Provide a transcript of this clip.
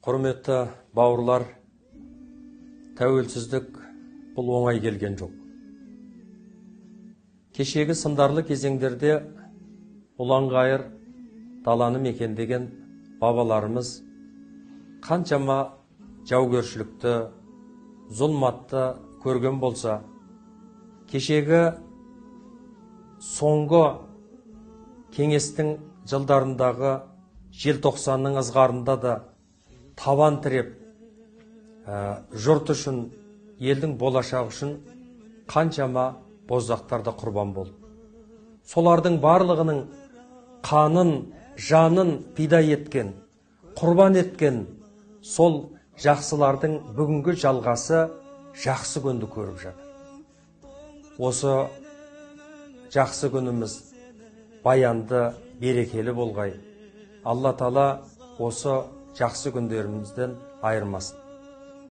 Құрметті бауырлар, тәуелсіздік бұл оңай келген жоқ. Кешегі сындарлы кезеңдерде ұланғайыр даланы мекендеген бабаларымыз қаншама жаугершілікті, зұлматты көрген болса, кешегі соңғы кеңестің жылдарындағы желтоқсанның ызғарында да табан тіреп, жұрт үшін, елдің болашағы үшін қаншама боздақтар да құрбан болды. Солардың барлығының қанын, жанын пида еткен, құрбан еткен сол жақсылардың бүгінгі жалғасы жақсы күнді көріп жатыр. Осы жақсы күніміз баянды, берекелі болғай. Алла Тағала осы жақсы күндерімізден айырмасын.